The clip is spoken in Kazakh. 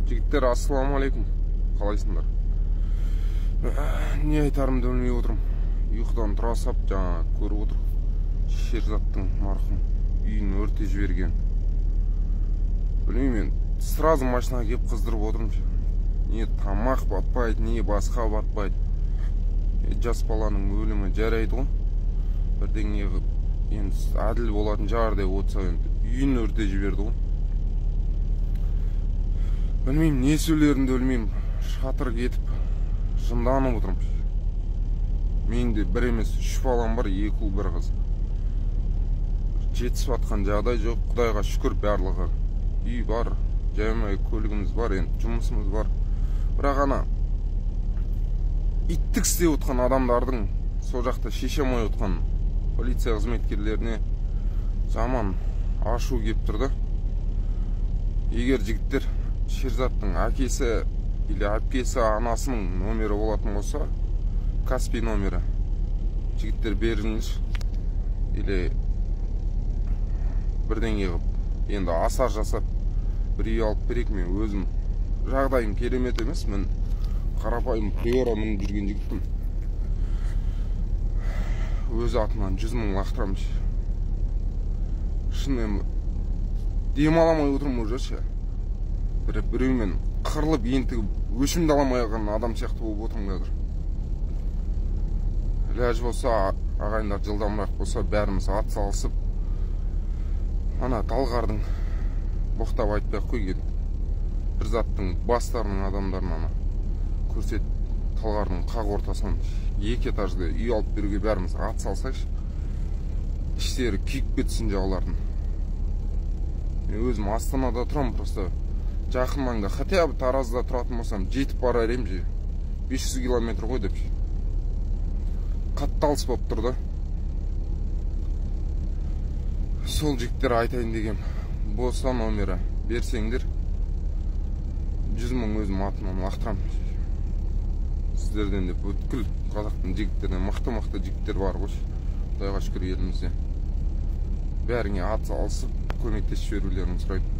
Жігіттер, ассалаумағалейкум. Қалайсыңдар? Не айтарымды білмей отырмын. Ұйқыдан тұра сап жаңа көріп отыр. Шерзаттың марқұм үйін өртеп жіберген. Білмеймін, мен сразу машинаға келіп қыздырып отырмын. Не тамақ батпайды, не басқа батпайды. Жас баланың өлімі жарайды ғой. Бірдеңе енді әділ болатын шығар деп отырса, енді үйін өртеп жіберді ғой. Білмеймін, не сөйлерімді білмеймін. Шатыр кетіп, жынданып отырмын. Менде бір емес, 3 балам бар, 2 ұл, 1 қыз. Жетісіп жатқан жағдай жоқ, Құдайға шүкір, барлығы. Үй бар, жаймай көлігіміз бар, енді жұмысымыз бар. Бірақ ана иттік істеп отқан адамдардың, сол жақта шеше алмай отқан полиция қызметкерлеріне жаман ашу кеп тұр да. Егер жігіттер Шерзаттың әкесі или әпкесі, анасының номері болатын болса, Каспи номері, жігіттер беріңізші, или бірдеңе қылып, енді асар жасап бір үй алып берейік. Мен өзім жағдайым керемет емес, мен қарапайым Приора мініп жүрген жігітпін. Өз атымнан 100 мың лақтырамын. Шынымен демала алмай отырмын уже ше. Біреумен қырылып ентігіп өшімді ала алмай қалған адам сияқты болып отырмын қазір. Ләж болса, ағайындар, жылдамырақ болса, бәріміз ат салысып, ана Талғардың боқтап айтпай ақ қой, бір заттың бастарының адамдарын ана көрсет, Талғардың қақ ортасынан 2 этажды үй алып беруге бәріміз ат салсайшы, іштері күйіп кетсін жаулардың. Мен өзім Астанада тұрамын, просто жақын маңда, хотя бы Таразда тұратын болсам, жетіп барар едім же. 500 километр ғой деп. Қатты алыс болып тұр да. Сол жігіттер айтайын дегем, болса номері берсеңдер, 100 мың өзім атымнан лақтырамын. Сіздерден де бүткіл қазақтың жігіттерінен мықты-мықты жігіттер бар ғой. Құдайға шүкір елімізде. Бәріңе ат салысып көмектесіп жіберулерін сұраймын.